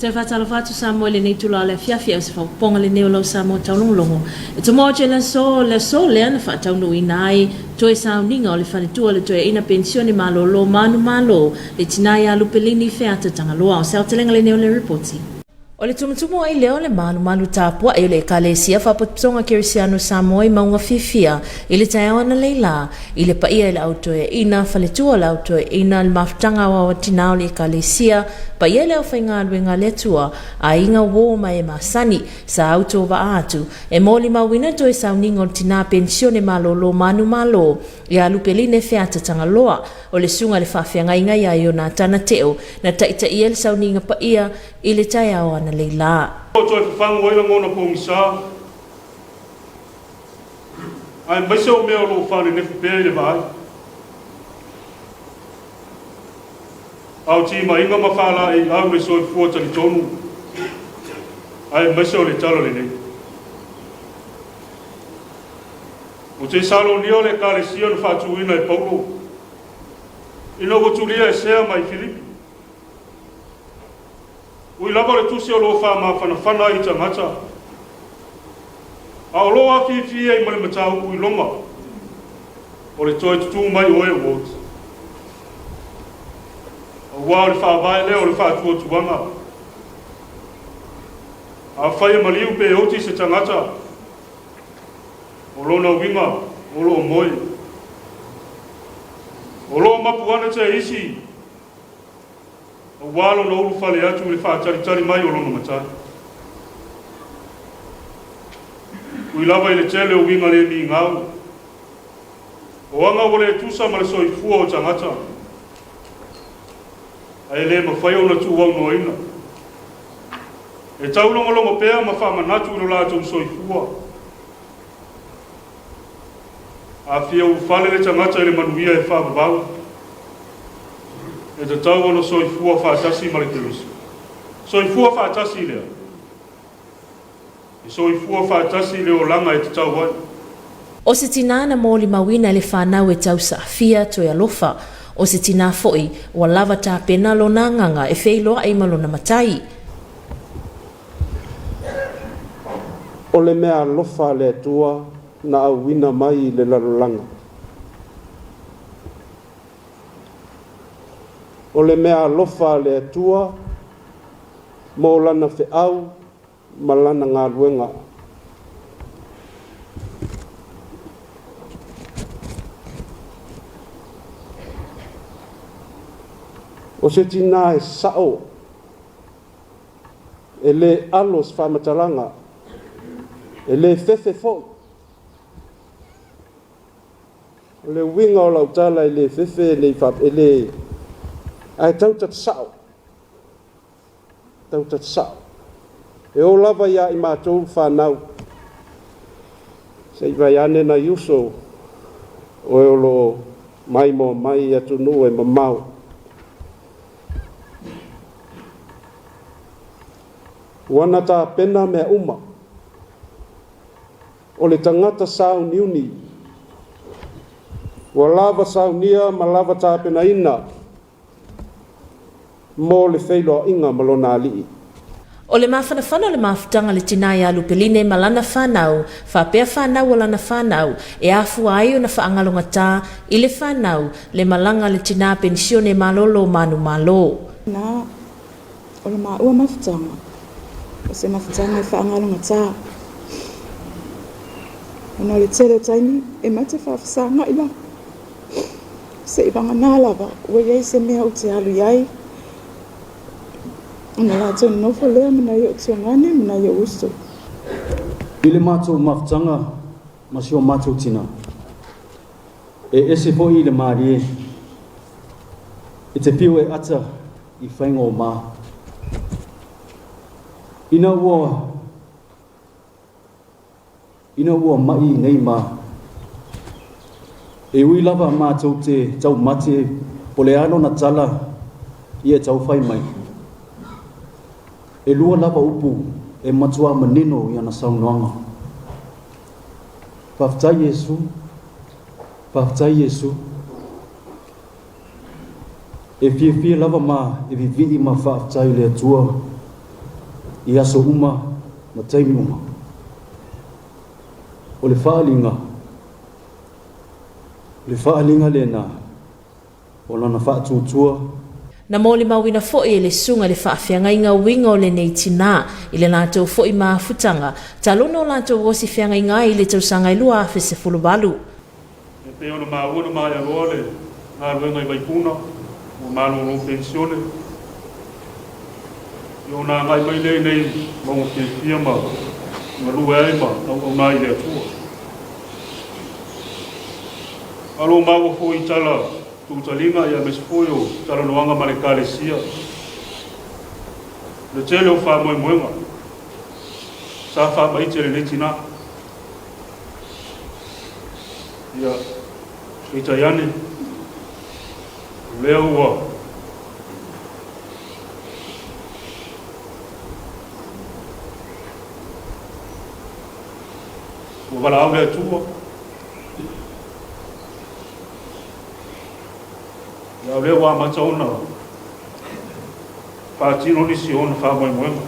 Toe faatalofa atu Samoa i lenei itula o le afiafi, a o se faaopoopoga lenei o lau Samoa taulogologo. E tomoa atu i le aso, le aso lea na faataunuuina ai toe sauniga o le faletua o le toeaina penisione malolo manumalo, le tina ia Lupelini Feata Tagaloa. O se aotelega lenei o le Lipoti. O le tumutumu ai lea o le malumalu tapuai o le Ekalesia Faapotopotoga Kerisiano Samoa i Mauga Fiafia i le taeao analeila i le paia i le au toeaina, faletua o le au toeaina, le mafutaga aoao a tina o le Ekalesia, paia i le aufaigaluega a le Atua, aiga, uo ma e masani, sa autovaa atu e molimauina toe sauniga o le tina penisione malolo manumalo ia Lupeline Feata Tagaloa, o le susuga i le faafeagaiga ia Ionatana Teo na taitaia le sauniga paia i le taeao analeila. O toe fafagu ai lagona pogisa, aemaise o mea o lo o faanenefu pea i le vaai. A o timaiga ma faalaeiau le soifua talitonu, aemaise o le tala lenei. O Tesalonia o le ekalesia na faatuina e Paulo, ina ua tulia e sea mai Filipi. Ui lava o le tusi o lo o faamafanafana ai i tagata, a o lo o afifi ai ma le mataupu i Roma, o le toe tutū mai o e ua oti. Aua o le faavae lea o le faatuatuaga. Afai e maliu pe oti se tagata, o lona uiga o lo o moe. O lo o mapu ane te isi, aua lona ulufale atu i le faatalitali mai o lona matai. Ui lava i le tele o uiga le migao, o aga ua le tusa ma le soifua o tagata, ae le mafai ona tuuaunoaina. E taulogologo pea ma faamanatu i lo latou soifua. A fia ulufale le tagata i le manuia e faavavau, e tatau ona soifua faatasi ma le Keriso. Soifua faatasi lea. E soifua faatasi i le olaga e tatau ai. O se tinā na molimauina e le fanau e tausaafia toe alofa. O se tinā foi ua lava tapena lona agaga e feiloai ma lona matai. O le meaalofa a le Atua na auina mai i le lalolaga. O le meaalofa a le Atua mo lana feau ma lana galuega. O se tinā e sa'o, e lē alo se faamatalaga, e lē fefe foi. O le uiga o lau tala e lē fefe e le e lē ae tau ta te sa'o. Tau ta te sa'o. E oo lava ia i matou le fanau, se i vaai ane nai uso o e o lo o maimoa mai i atunuu e mamao. Ua na tapena mea uma. O le tagata sauniuni, ua lava saunia ma lava tapenaina mo le feiloaiga ma lona Alii. O le mafanafana o le mafutaga a le tina ia Lupeline ma lana fanau, faapea fanau o lana fanau, e afua ai ona faagalogatā i le fanau le malaga a le tinā penisione malolo manumalo. Na, o le maua mafutaga, o se mafutaga e faagalogatā. Ona o le tele o taimi e mate faafesagai lava. Seiavagana lava ua i ai se mea ou te alu i ai, ona latou nonofo lea ma nai ou tuagane ma nai ou uso. I le matou mafutaga ma si o matou tina, e ese foi i le malie, e te fiu e ata i faiga o ma. Ina ua Ina ua maʻi nei ma e ui lava matou te taumate po le a lona tala ia e tau fai mai. E lua lava upu e matuā manino i ana saunoaga. Faafetai Iesu, faafetai Iesu. E fiafia lava ma e vivii ma faafetai i le Atua. i aso uma ma taimi uma. O le faaaliga, o le faaaliga lena o lana faatuatua. Na molimauina foi e le susuga i le faafeagaiga uiga o lenei tinā i le latou foi mafutaga talu ona o latou osi feagaiga ai i le tausaga e 2018. E pei ona maua na maea loa le galuega i Vaipuna ua malolo penisione, ia ona agai mai lea i nei mauga fiafia ma galue ai ma auauna ai i le Atua. A o lo o maua foi i tala tuutaliga ia aemaise foi o talanoaga ma le Ekalesia le tele o faamoemoega sa faamaite e lenei tinā. Ia, peitai ane, o lea ua ua valaau le Atua, ia o lea ua amata ona faatino nisi o ona faamoemoega.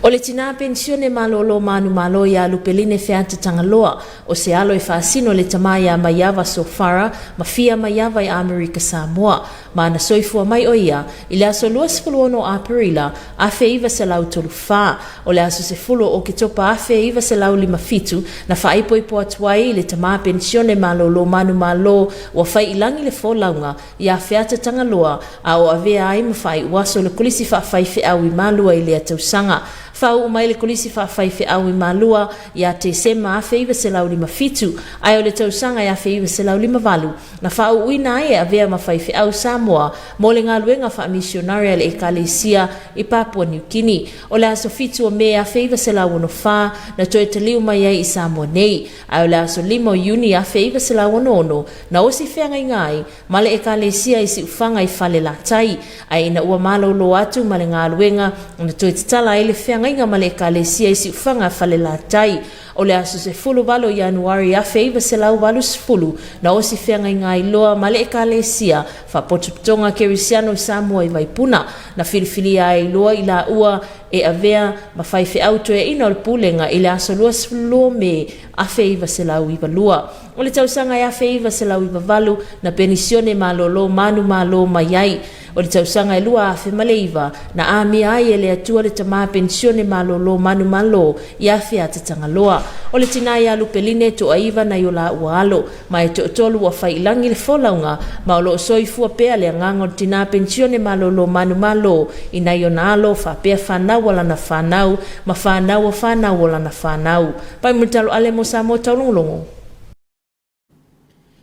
O le tinā penisione malolo manumalo iā Lupeline Feata Tagaloa, o se alo e faasino le tamā iā Maiava Sofara ma Fia Maiava i Amerika Samoa. Ma na soifua mai ʻo ia i le aso 26 o Aperila 1934. O le aso 10 o Oketopa 1957 na faaipoipo atu ai i le tamā penisione malolo manumalo ua fai i lagi le folauga iā Feata Tagaloa a o avea ai ma faaiuaso le Kolisi Faafaifeau i Malua i lea tausaga. Faauu mai le Kolisi Faafaifeau i Malua iā Tesema 1957, ae o le tausaga e 1958 na faauuina ai e avea ma faifeau Samoa mo le galuega faamisionare a le Ekalesia i Papua Niu Kini. O le aso 7 o Me 1964 na toe taliu mai ai i Samoa nei, ae o le aso 5 o Iuni 1966 na osi feagaiga ai ma le Ekalesia i Siufaga i Falelatai, ae ina ua malolo atu ma le galuega na toe tatala ai le feagaiga ma le Ekalesia i Siufaga Falelatai. O le aso 18 o Ianuari 1980 na osi feagaiga ai loa ma le Ekalesia Faapotopotoga Kerisiano i Samoa i Vaipuna, na filifilia ai loa i laua e avea ma faifeau toeaina o le Pulega i le aso 22 Me 1992. O le tausaga e 1998 na penisione malolo manumalo mai ai. O le tausaga e 2009 na amia ai e le Atua le tamā penisione malolo manumalo iā Feata Tagaloa. O le tinā iā Lupeline toaiva nai o laua alo, ma e toatolu ua fai i lagi le folauga, ma o lo o soifua pea le agaga o le tinā penisione malolo manumalo i nai ona alo faapea fanau a lana fanau ma fanau a fanau o lana fanau. Pai Mulitalo Ale mo Samoa Taulogologo.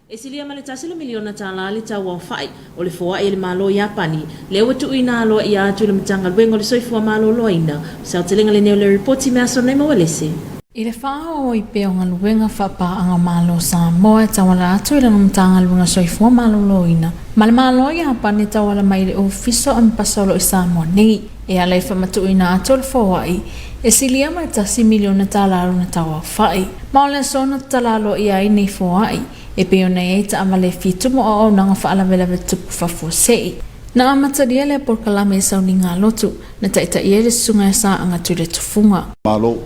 E silia ma le tasi le miliona tālā le tau aofai o le foai e le Malo Iapani, lea ua tuuina aloaia atu i le Matagaluega o le Soifua Maloloina. O se aotelega lenei o le Ripoti me aso nei Maualese. I le faaoo i pea o galuega faapaaga Malo Samoa e tauala atu i lana Matagaluega Soifua Maloloina ma le Malo Iapani e tauala mai i le Ofisa o Emepasa o lo o i Samoa nei, e ala i faamatuuina atu o le foai e silia ma le tasi miliona tālā lona tauaofai. Ma o le aso na tatala aloaia ai nei foai, e pei ona i ai taavale e fitumu auaunaga faalavelave tupu faafuasei. Na amatalia lea polokalame i sauniga lotu, na taitaia ai le susuga ia Saaga Tuiletufuga. Malo.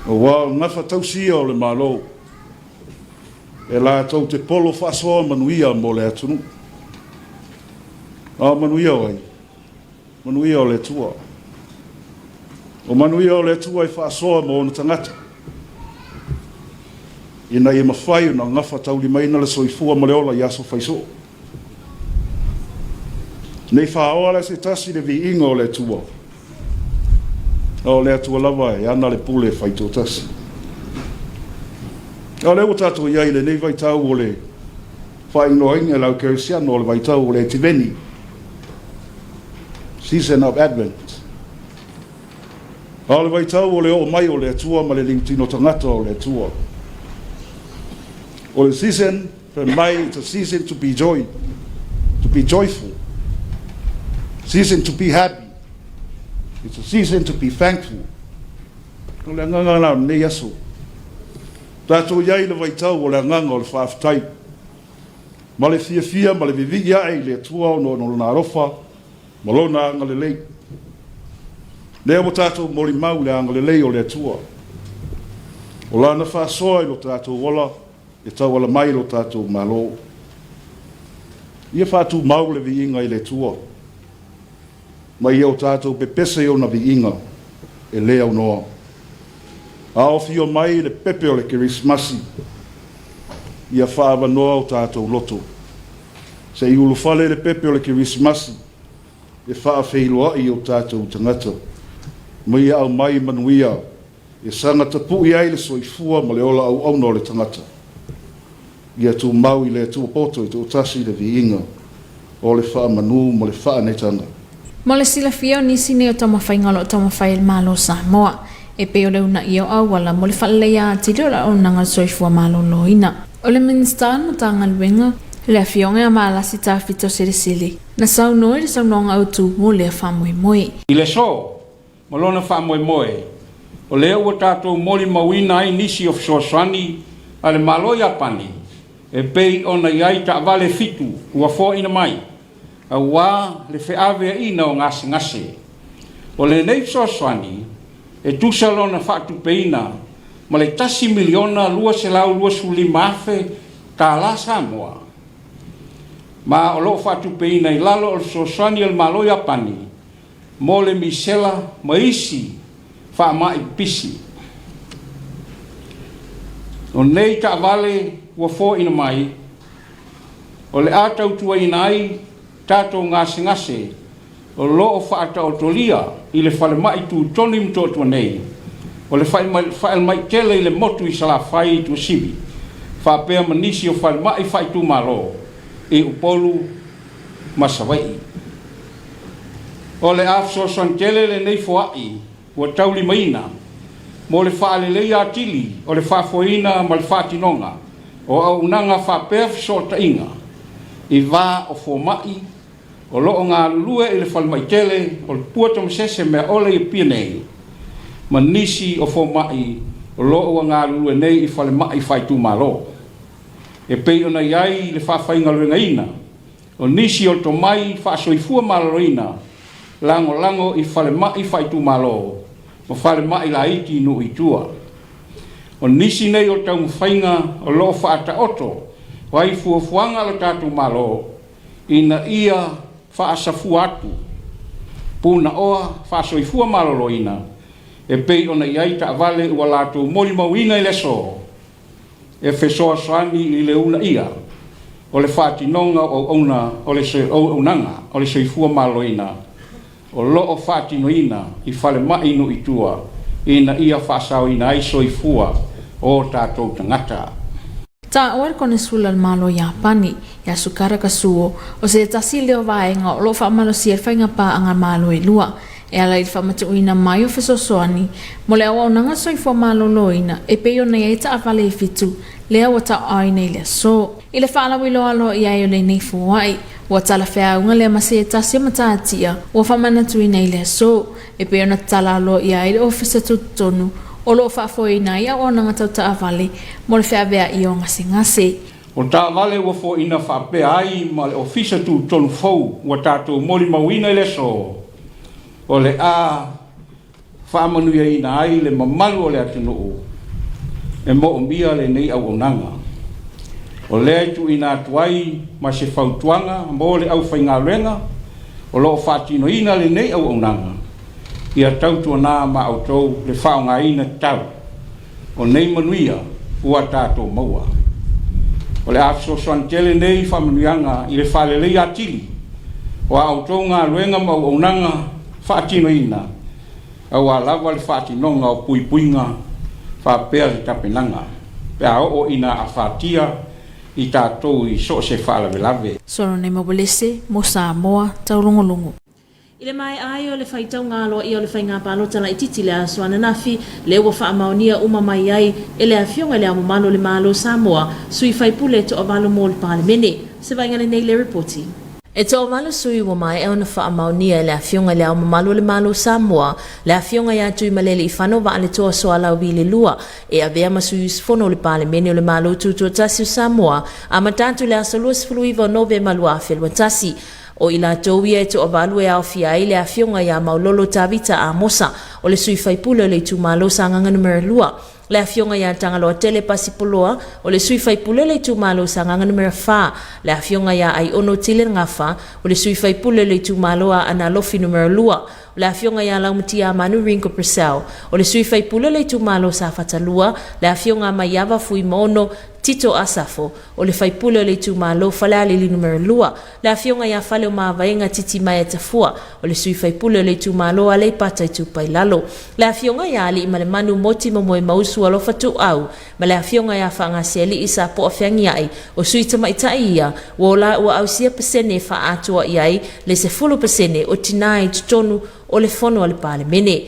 Aua o le gafa tausi ia o le Malo, e latou te polo faasoa manuia mo le atunuu. A o manuia o ai? Manuia o le Atua. O manuia o le Atua e faasoa mo ona tagata, ina ia mafai ona gafataulimaina le soifua ma le ola i aso faisoo. Nei faaoa la se tasi le viiga o le Atua, a o le Atua lava e ana le pule faitoatasi. A o lea ua tatou i ai i lenei vaitau o le faaigoaina e le au Kerisiano o le vaitau o le Etiveni, Season of Advent. A o le vaitau o le oo mai o le Atua ma le liutino tagata o le Atua. O le season, fai mai, it's a season to be joy, to be joyful. Season to be happy. It's a season to be thankful. O le agaga la o lenei aso. Tatou i ai i le vaitau o le agaga o le faafetai. Ma le fiafia ma le vivii ae i le Atua ona o Lona alofa ma Lona agalelei. Lea ua tatou molimau i le agalelei o le Atua. O Lana faasoa i lo tatou ola e tauala mai i lo tatou Malo. Ia faatumau le viiga i le Atua, ma ia o tatou pepese i Ona viiga e le aunoa. Aofio mai le pepe o le Kerisimasi, ia faaavanoa o tatou loto. Se i ulufale le pepe o le Kerisimasi e faafeiloai i o tatou tagata, ma ia aumai manuia e saga tapui ai le soifua ma le ola auauna o le tagata. Ia tumau i le Atua poto e toatasi le viiga o le faamanu ma le faaneetaga. Mo le silafia o nisi nei o taumafaiga o lo o taumafai e le Malo o Samoa, e pei o le uunaia o auala mo le faaleleia atili o le auaunaga o le soifua maloloina. O le Minisita o le Matagaluega, le Afioga ia Malasi Tafito Selesele, na saunoa i le saunoaga autu mo lea faamoemoe. I le aso, ma lona faamoemoe, o lea ua tatou molimauina ai nisi o fesoasoani a le Malo Iapani e pei ona i ai taavale e fitu ua foaina mai aua le feaveaiina o gasegase. O lenei fesoasoani e tusa lona faatupeina ma le $1,225,000 tala Samoa, ma o lo o faatupeina i lalo o le fesoasoani a le Malo Iapani mo le misela ma isi faamai pipisi. O nei taavale ua foaina mai, o le a tautuaina ai tatou gasegase o lo o faataotolia i le falemai tutonu i Motootua nei, o le falemai tele i le motu i Salafai i Tuasivi, faapea ma nisi o falemai faaitumalo i Upolu ma Savaii. O le a fesoasoani tele lenei foai ua taulimaina mo le faaleleia atili o le faafoeina ma le faatinoga o auaunaga faapea fesootaiga i va o fomai o lo o galulue i le falemai tele o le Pua Tamasese Meaole i Apia nei ma nisi o fomai o lo o ua galulue nei i falemai faaitumalo e pei ona i ai le faafaigaluegaina O nisi o tomai faasoifua maloloina lagolago i falemai faaitumalo ma falemai laiti i nuu i tua. O nisi nei o taumafaiga o lo o faataoto ai fuafuaga a lo tatou Malo ina ia faasafua atu punaoa faasoifua maloloina e pei ona i ai taavale ua latou molimauina i le aso e fesoasoani i le uunaia o le faatinoga o auauna o le auaunaga o le soifua maloloina o lo o faatinoina i falemai i nuu i tua ina ia faasaoina ai soifua o tatou tagata. Taua le Konesula o le Malo o Iapani, Yasukata Kazuo, o se tasi lea o vaega o lo o faamalosia i le faiga paaga Malo e lua, e ala i le faamatuuina mai o fesoasoani mo le auaunaga soifua maloloina e pei ona i ai taavale e fitu lea ua tauaaoina i le aso. I le faalauiloa aloaia ai o lenei foai, ua talafeauga lea ma se tasi o matatia ua faamanatuina i le aso, e pei ona tatala aloaia ai le Ofisa Tutotonu o lo o faafoeina ai auaunaga tau taavale mo le feaveai o gasegase. O taavale ua foaina faapea ai ma le Ofisa Tutotonu fou ua tatou molimauina i le aso, o le a faamanuiaina ai le mamalu o le atunuu e moomia lenei auaunaga. O lea e tuuina atu ai ma se fautuaga mo le aufaigaluega o lo o faatinoina lenei auaunaga, ia tautuana ma outou le faaaogaina tatau o nei manuia ua tatou maua. O le a fesoasoani tele nei faamanuiaga i le faaleleia atili o a outou galuega ma auaunaga faatinoina aua lava le faatinoga o puipuiga faapea le tapenaga pe a oo ina afatia i tatou i so o se faalavelave. Solone Mawelese mo Samoa Taulogologo. I le maea ai o le faitauga aloaia o le faiga palota laitiiti i le aso ananafi, lea ua faamaonia uma mai ai e le Afioga i Le Ao Mamalu o le Malo o Samoa, sui faipule e toavalu mo le Palemene. Se vaaiga lenei i le Lipoti. E toavalu sui ua maea ona faamaonia e le Afioga i Le Ao Mamalu o le Malo o Samoa, le Afioga ia Tuimalealiifano Vaaletoa Sualauvi le Lua, e avea ma sui usufono o le Palemene o le Malo Tutoatasi o Samoa, amata atu i le aso 29 o Novema 2021. O i latou ia e toavalu e aofia ai le Afioga ia Maulolo Tavita Amosa, o le sui faipule o le itumalo Sagaga Numera 2, le Afioga ia Tagaloatele Pasi Poloa, o le sui faipule o le itumalo Sagaga Numera 4, le Afioga ia Aiono Tile Gafa, o le sui faipule o le itumalo Aana Alofi Numera 2, o le Afioga ia Laumatia Manu Ringo Purcell, o le sui faipule o le itumalo Safata 2, le Afioga Maiava Fuimaono Tito Asafo, o le faipule o le itumalo Falealili Numera 2, le Afioga ia Faleomavaega Titimaea Tafua, o le sui faipule o le itumalo Aleipata Itupa i Lalo, le Afioga ia Aliimalemanu Moti Momoemausu Alofa Tuuau, ma le Afioga ia Faagasealii Sapoa Feagiai, o sui tamaitai ia, ua o la ua ausia pasene e faaatoa i ai le 10% o tinā i totonu o le fono a le Palemene.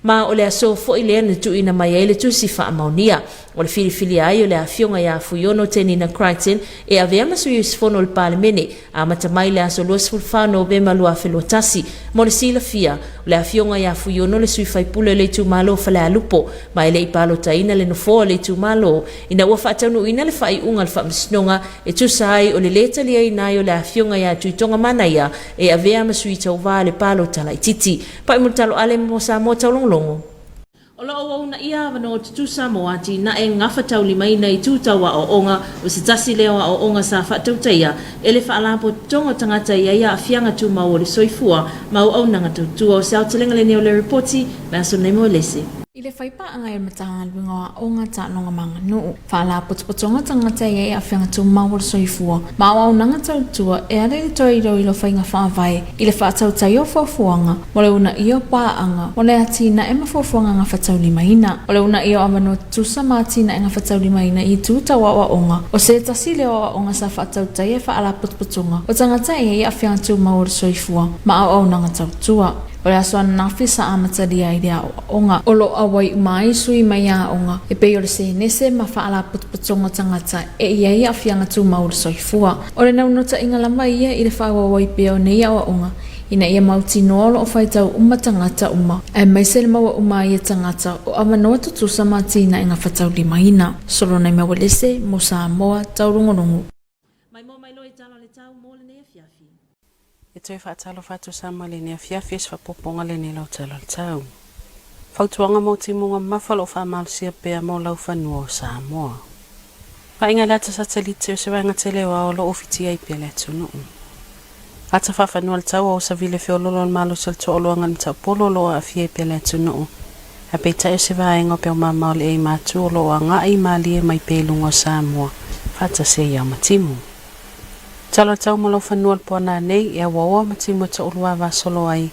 Ma o le aso foi lea na tuuina mai ai le tusi faamaonia o le filifilia ai o le Afioga ia Fuiono Tenina Crichton e avea ma sui usufono o le Palemene amata mai le aso 24 Novema 2021. Mo le silafia, o le Afioga ia Fuiono le sui faipule o le itumalo Falealupo, ma e le i palotaina le nofoa o le itumalo ina ua faataunuuina le faaiuga a le Faamasinoga e tusa ai o le lē taliaina ai o le Afioga ia Tuitoga Manaia e avea ma sui tauva le palota laitiiti. Pai mo le talo ale mo Samoa taulogologo. O lo o ua uunaia avanoa tutusa mo atinae gafataulimaina i tu tau aoaoga, o se tasi lea o aoaoga sa faatautaia e le Faalapotopotoga o Tagata i ai aafiaga tumau o le soifua ma auaunaga tautua. O se aotelega lenei o le Ripoti, me aso nei mo Lese. I le faipaaga i le Matagaluega o Aoga, Taaloga ma Aganuu, Faalapotopotoga o Tagata i ai aafiaga tumau o le soifua ma auaunaga tautua e ala i le toe iloilo faiga faavae i le faatautaia o fuafuaga mo le uunaia o paaga mo le atinae ma fuafuaga gafataulimaina. O le uunaia o avanoa tutusa ma atinae gafataulimaina i itu tau aoaoga, o se tasi lea o aoaoga sa faatautaia e Faalapotopotoga o Tagata e i ai aafiaga tumau o le soifua ma auaunaga tautua. O le aso ananafi sa amatalia ai le aoaoga. O lo o auai uma ai sui mai aoga e pei o le Senese ma Faalapotopotoga o Tagata e i ai aafiaga tumau o le soifua. O le naunautaiga lava ia i le faaauau ai pea o nei aoaoga ina ia mautinoa o lo o faitau uma tagata uma, aemaise le maua uma ai e tagata o avanoa tutusa ma atinae gafataulimaina. Solonai Mauelese mo Samoa Taulogologo. Mai moa mai loa i tala o le tau mo lenei afiafi. E toe faatalofa atu Samoa i lenei afiafi e se faapopoga lenei lau tala o le tau. Fautuaga mo timuga mamafa o lo o faamalosia pea mo lau fanua o Samoa. Vaaiga i le ata satelite o se vaega tele o ao o lo o fitia ai pea le atunuu. Ata faafanua le tau o Savile feololo o le malosi o le toaoloaga i le mataupolo o lo o aafia ai pea le atunuu. Ae peitai o se vaega o peaumamao le ei matu o lo o agai malie mai pea i luga o Samoa faatasi ai ao ma timu. Tala tau ma lau fanua le poana nei e auaoa ma timu e toolua vasolo ai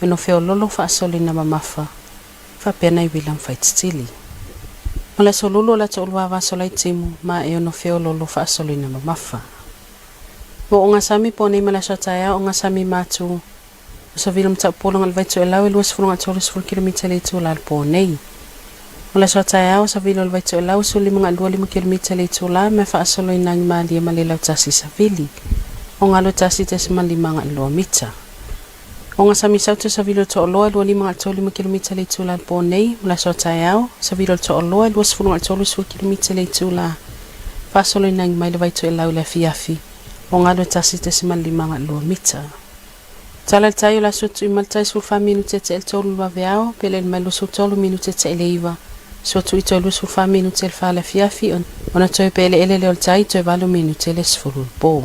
e no feololo faasolina mamafa faapea nai uila ma faititili. Ma le aso lulu o le toolua vasola ai timu ma e ono feololo faasolina mamafa. Mo o ngasami po nei ma le aso taeao o ngasami matu O sa vila mataupu le vai toelau e 20 kilomita le itula le po nei. O le aso a taeao, sa vila o le vai toelau e 15 kilomita le itula me faasolo i nangi malie ma le lautasi sa vili. O ngalo tasi tesi ma lima nga lua mita. O ngā sami sauta sa vila o to'oloa e 25 kilomita le itula le po nei. O le aso a taeao, sa vila o le to'oloa e 20 kilomita le itula. Faasolo i nangi mai le vai toelau i le afiafi. O ngalo tasi tesi ma lima nga lua mita. Tala le tai o le aso tui ma le tai 14 minute te le tolu vaveao, pe le mai 23 minute te le iva. So tui toi 24 minute le wha le afiafi, ona toi pe le ele le o le tai toi 8 minute le sefulu le po.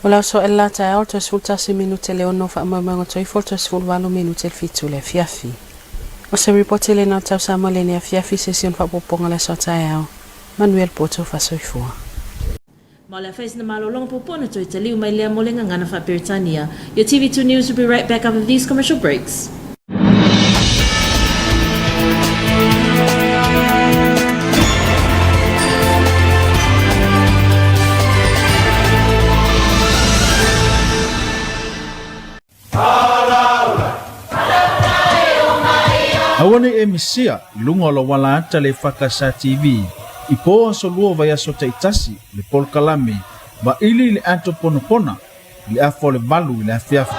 O le aso ele la taeao toi 11 minute le ono wha maumauga toi fo toi 18 minute le fitu le afiafi. O se ripoti le nā tau Samoa le ne afiafi se sion whapoponga le aso taeao. Manuel Poto Fasoifua. Ma o le a fai sina malologa puupuu ona toe taliu mai lea mo le gagana faa-Peretania. Your TV2 News will be right back after these commercial breaks. Aua nei e misia i luga o lou ala ata le EFKS TV i po aso lua o vaiaso taitasi le polokalame vaili i le ato ponapona i le afa o le valu i le afiafi.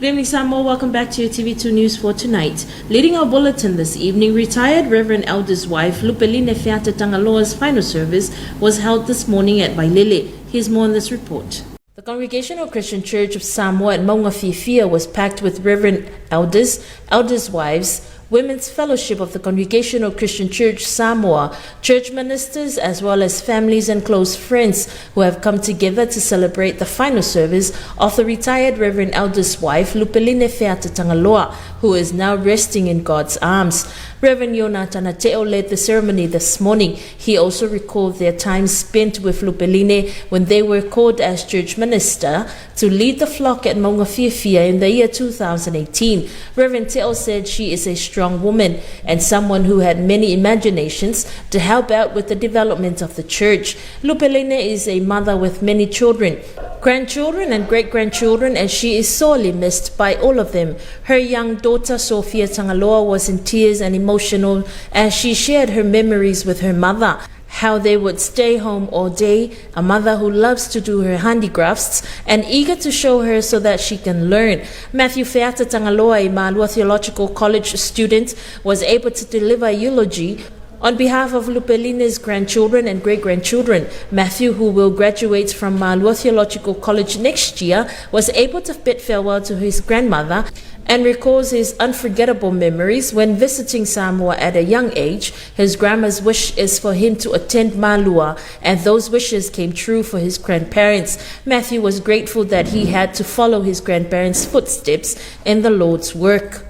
Good evening, Samoa. Welcome back to your TV2 News for tonight. Leading our bulletin this evening, retired Reverend Elder's wife, Lupeline Feata Tangaloa's final service was held this morning at Vailele. Here's more on this report. The Congregational Christian Church of Samoa at Maungafifia was packed with Reverend Elders, Elders' wives, Women's Fellowship of the Congregational Christian Church Samoa, church ministers, as well as families and close friends who have come together to celebrate the final service of the retired Reverend Elder's wife, Lupeline Feata Tangaloa, who is now resting in God's arms. Reverend Yonatana Teo led the ceremony this morning. He also recalled their time spent with Lupeline when they were called as church minister to lead the flock at Maungafifia in the year 2018. Reverend Teo said she is a strong woman and someone who had many imaginations to help out with the development of the church. Lupeline is a mother with many children, grandchildren and great-grandchildren, and she is sorely missed by all of them. Her young daughter, Sophia Tangaloa, was in tears and emotional as she shared her memories with her mother how they would stay home all day, a mother who loves to do her handicrafts and eager to show her so that she can learn. Matthew Feata Tangaloa, a Malua Theological College student, was able to deliver a eulogy on behalf of Lupeline's grandchildren and great-grandchildren. Matthew, who will graduate from Malua Theological College next year, was able to bid farewell to his grandmother and recalls his unforgettable memories when visiting Samoa at a young age. His grandma's wish is for him to attend Malua, and those wishes came true for his grandparents. Matthew was grateful that he had to follow his grandparents' footsteps in the Lord's work.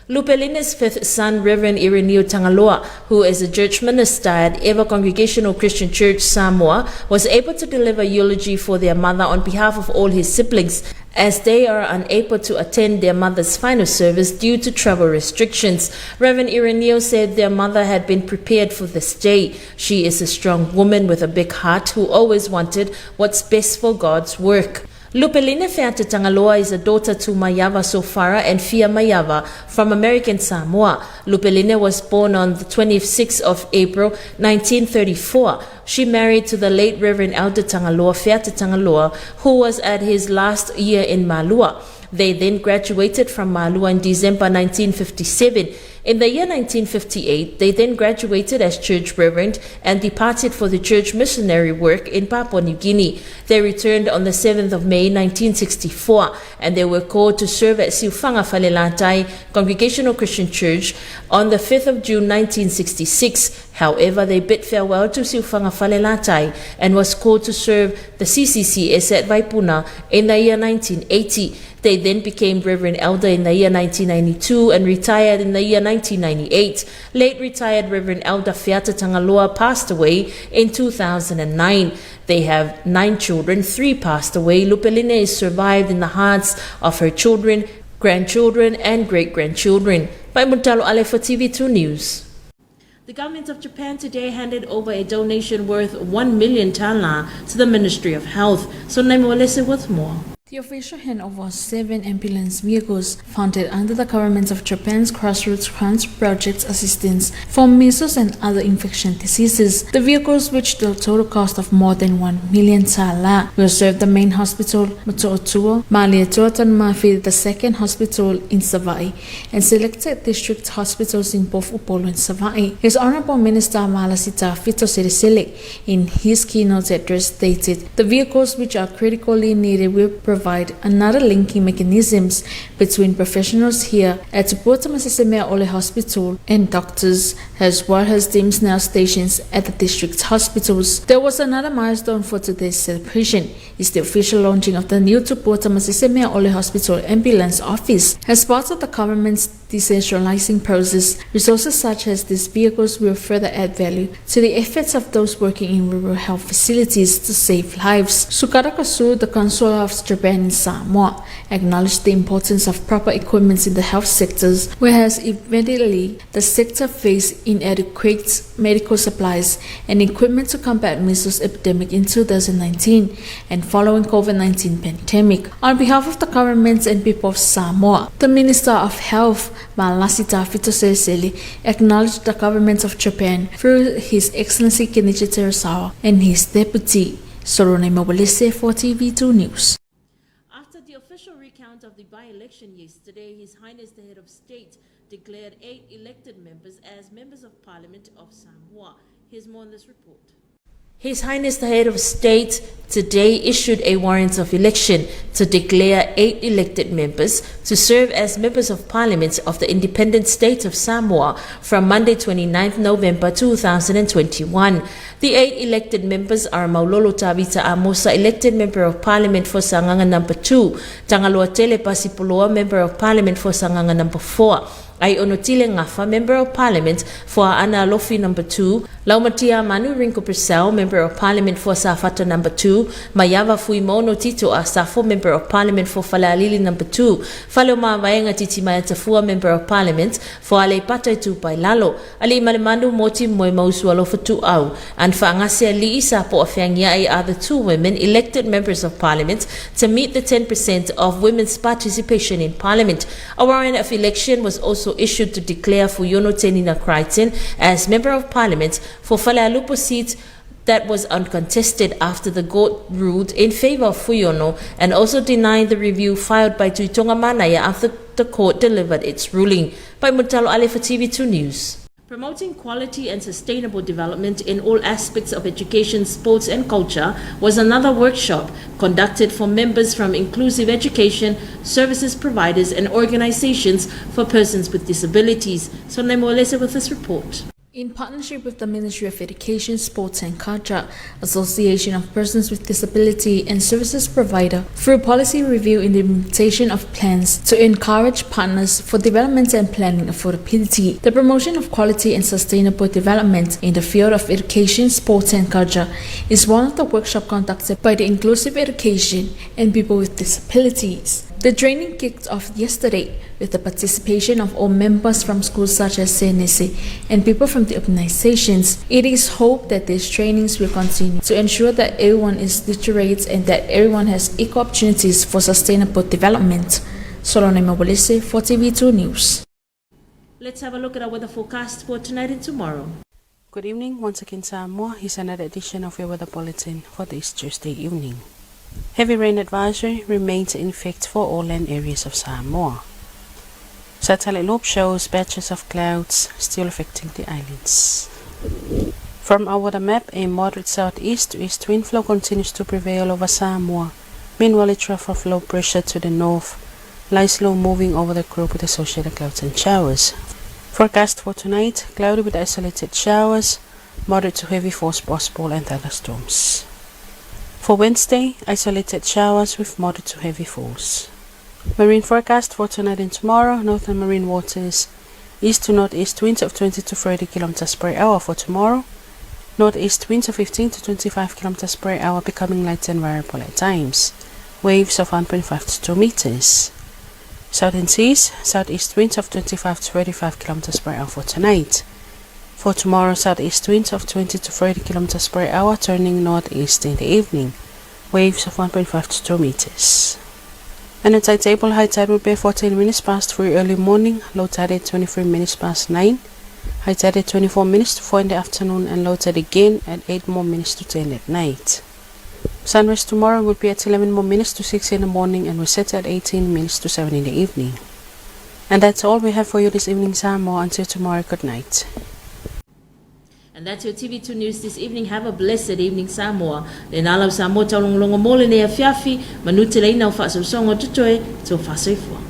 Lupeline's fifth son, Reverend Ireneo Tangaloa, who is a church minister at Eva Congregational Christian Church, Samoa, was able to deliver eulogy for their mother on behalf of all his siblings, as they are unable to attend their mother's final service due to travel restrictions. Reverend Ireneo said their mother had been prepared for this day. She is a strong woman with a big heart who always wanted what's best for God's work. Lupeline Feata Tangaloa is a daughter to Mayava Sofara and Fia Mayava from American Samoa. Lupeline was born on the 26th of April 1934. She married to the late Reverend Elder Tangaloa Feata Tangaloa, who was at his last year in Malua. They then graduated from Malua in December 1957. In the year 1958, they then graduated as church reverend and departed for the church missionary work in Papua New Guinea. They returned on the 7th of May 1964 and they were called to serve at Siufanga Falelatai Congregational Christian Church on the 5th of June 1966. However, they bid farewell to Siufanga Falelatai and was called to serve the CCCS at Vaipuna in the year 1980. They then became Reverend Elder in the year 1992 and retired in the year 1998. Late retired Reverend Elder Fiata Tangaloa passed away in 2009. They have 9 children, 3 passed away. Lupeline is survived in the hearts of her children, grandchildren, and great-grandchildren. By Muntalo Ale for TV2 News. The government of Japan today handed over a donation worth 1 million tala to the Ministry of Health. So Naimo Alese with more. The official handover of 7 ambulance vehicles funded under the government of Japan's Grassroots Grants Project assistance for measles and other infection diseases. The vehicles, which the total cost of more than 1 million tala, will serve the main hospital, Motootua, Malietoa Mafi, the second hospital in Savaii, and selected district hospitals in both Upolu and Savaii. His Honorable Minister Malasita Fito Selesele, in his keynote address, stated the vehicles which are critically needed will provide another linking mechanisms between professionals here at Tupua Tamasese Hospital and doctors, as well as teams now stations at the district hospitals. There was another milestone for today's celebration. It's the official launching of the new Tupua Tamasese Hospital Ambulance Office. As part of the government's decentralizing process, resources such as these vehicles will further add value to the efforts of those working in rural health facilities to save lives. Sukada Kasu, the Consul of Japan in Samoa, acknowledged the importance of proper equipment in the health sectors, whereas immediately the sector faced inadequate medical supplies and equipment to combat measles epidemic in 2019 and following COVID-19 pandemic. On behalf of the government and people of Samoa, the Minister of Health, Malasita Fito Selesele, acknowledged the government of Japan through His Excellency Kenichi Terasawa and his deputy, Sorone Mobilise for TV2 News. After the official recount of the by-election yesterday, His Highness the Head of State declared 8 elected members as members of Parliament of Samoa. Here's more on this report. His Highness the Head of State today issued a warrant of election to declare 8 elected members to serve as members of Parliament of the independent state of Samoa from Monday 29th November 2021. The 8 elected members are Maulolo Tavita Amosa, elected Member of Parliament for Sagaga number 2, Tagaloa Tele Pasipoloa, Member of Parliament for Sagaga number 4, Aionotile Gafa, Member of Parliament for Ana Alofi number 2, Laumatia Manu Rinko Purcell, Member of Parliament for Safata number 2, Maiava Fuimono Tito Asafo, Member of Parliament for Falealili number 2, Faleomavaega Titimaea Tafua, Member of Parliament for Aleipata Itupa i Lalo, Aliimalemanu Moti Moemausualofa Tu'au, and Fa'agase Ali'i Sapo Afeagia'i are the 2 women elected members of Parliament to meet the 10% of women's participation in Parliament. A warrant of election was also issued to declare Fuiono Tenina Crichton as Member of Parliament for Falealupo seat that was uncontested after the court ruled in favor of Fuiono and also denied the review filed by Tuitonga Manaya after the court delivered its ruling. By Mutalo Ale for TV2 News. Promoting quality and sustainable development in all aspects of education, sports and culture was another workshop conducted for members from inclusive education, services providers and organizations for persons with disabilities. So Nemo Alesa with this report. In partnership with the Ministry of Education, Sports and Culture, Association of Persons with Disability and Services Provider, through policy review and implementation of plans to encourage partners for development and planning affordability, the promotion of quality and sustainable development in the field of education, sports and culture is one of the workshops conducted by the Inclusive Education and People with Disabilities. The training kicked off yesterday with the participation of all members from schools such as CNSC and people from the organizations. It is hoped that these trainings will continue to ensure that everyone is literate and that everyone has equal opportunities for sustainable development. Solone Mobolese for TV2 News. Let's have a look at our weather forecast for tonight and tomorrow. Good evening once again, Samoa. Here's another edition of your weather bulletin for this Tuesday evening. Heavy rain advisory remains in effect for all land areas of Samoa. Satellite loop shows patches of clouds still affecting the islands. From our weather map, a moderate southeast to east wind flow continues to prevail over Samoa. Meanwhile, a trough of low pressure to the north lies low, moving over the group with associated clouds and showers. Forecast for tonight, cloudy with isolated showers, moderate to heavy force possible and thunderstorms. For Wednesday, isolated showers with moderate to heavy falls. Marine forecast for tonight and tomorrow, northern marine waters, east to northeast winds of 20 to 30 kilometers per hour for tomorrow, northeast winds of 15 to 25 kilometers per hour becoming light and variable at times, waves of 1.5 to 2 meters. Southern seas, southeast winds of 25 to 35 kilometers per hour for tonight. For tomorrow, southeast winds of 20 to 30 kilometers per hour turning northeast in the evening, waves of 1.5 to 2 meters. And the tide table high tide will be 14 minutes past 3 early morning, low tide at 23 minutes past 9, high tide at 24 minutes to 4 in the afternoon, and low tide again at 8 more minutes to 10 at night. Sunrise tomorrow will be at 11 more minutes to 6 in the morning and will set at 18 minutes to 7 in the evening. And that's all we have for you this evening, Samoa. Until tomorrow, good night. And that's your TV2 News this evening. Have a blessed evening, Samoa. Le nā lau Samoa taulongolongo mo lenei afiafi, manuteleina o faasoasoaga o totoe, tofa soifua.